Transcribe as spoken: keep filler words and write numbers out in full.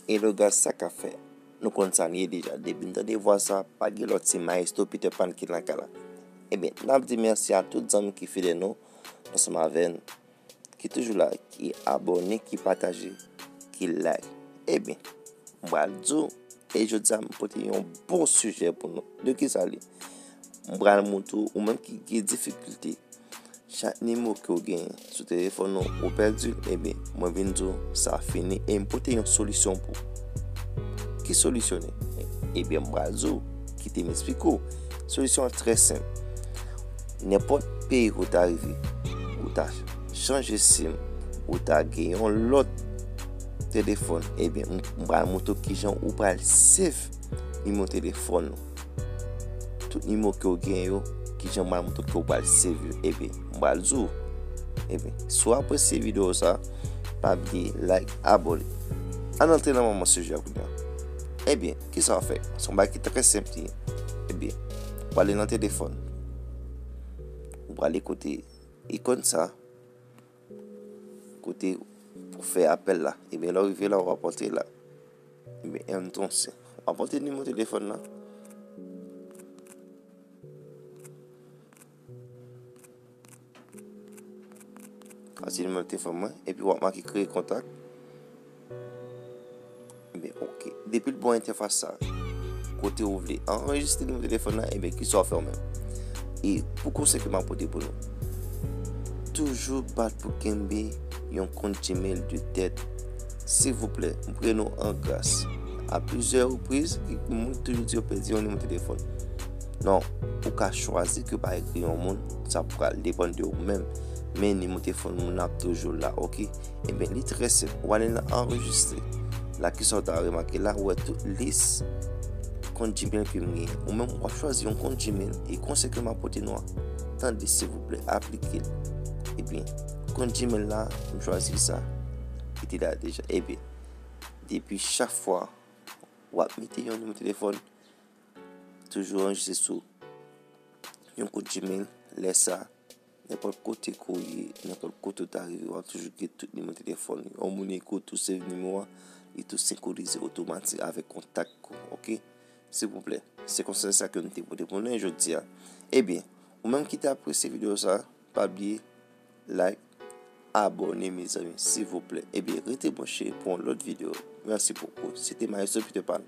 Hello guys, sa k ap fèt? Nou konn sa n ye deja. Depi n tande vwa sa, pa gen lòt, se Maestro Peter Pan ki nan kay la. Ebyen, n ap di mèsi a tout zanmi ki fidèl nou, ansanm avè n, ki toujou la, ki abòne, ki pataje, ki like. Ebyen, m pral di w, e jodi a m pote yon bon sijè pou nou. De ki sa li? M pral montre w, ou menm ki gen difikilte, chak nimewo ke w genyen sou telefòn ou, ou pèdi l, ebyen, mwen vin di w sa fini e m pote yon solisyon pou w. Ki solisyon li? Ebyen, m pral di w, kite m esplike w. Solisyon an trè senp. Nenpòt peyi ke w ta rive, ou ta chanje sim, ou ta gen yon lòt telefòn, ebyen, m, m pral montre w kijan ou pral save nimewo telefòn ou. Tout nimewo ke w gen yo, kijan m pral montre w ke w pral save yo. Ebyen, m pral di w. Ebyen, si w apresye videyo sa, pa bliye like, abòne. Ann antre nan manman sijè a kounye a. Ebyen, kisa w ap fè? Se yon bagay ki trè senp li ye. Ebyen, w ale nan telefòn. Ou prale kote ikòn sa, kote pou fè apèl la. Ebyen, lè w rive la, w ap antre la. Ebyen, entonces, w ap antre nimewo telefòn nan. Antre nimewo telefòn mwen, epi w ap make kreye kontak. Ebyen, ok. Depi l ba w entèfas sa, kote ou vle anrejistre nimewo telefòn nan, ebyen, kisa w fè w menm? E pou konsèy ke m ap pote pou nou, toujou bat pou kenbe yon kont Gmail de tèt. Silvouplè, m priyè nou an gras. A plizyè repriz, gen moun toujou di yo pèdi yon nimewo telefòn. Non, ou ka chwazi ke pa ekri yon moun, sa pral depann de ou menm. Men nimewo telefòn moun nan ap toujou la, ok? Ebyen, li trè senp. Ou ale nan anrejistre. La, kisa w ta remake la, ou wè tout lis kont Gmail ke m genyen. Ou menm, w ap chwazi yon kont Gmail e konsèy ke m ap pote nou an, tande, silvouplè, aplike l. Ebyen, kont Gmail la, m chwazi sa. Li te la deja. Ebyen, depi chak fwa w ap mete yon nimewo telefòn, toujou anrejistre sou yon kont Gmail. Lè sa, nenpòt kote ke w ye, nenpòt kote w ta rive, w ap toujou gen tout nimewo telefòn yo. Yon moun ekri w tou save nimewo a, li tou senkwonize otomatik avèk kontak ou, ok? Silvouplè, se konsèy sa ke m te pote pou nou jodi a. Ebyen, ou menm ki te apresye videyo sa, pa bliye like, abòne, mezanmi, silvouplè. Ebyen, rete branche pou yon lòt videyo. Mèsi bokou. Se te Maestro Peter Pan.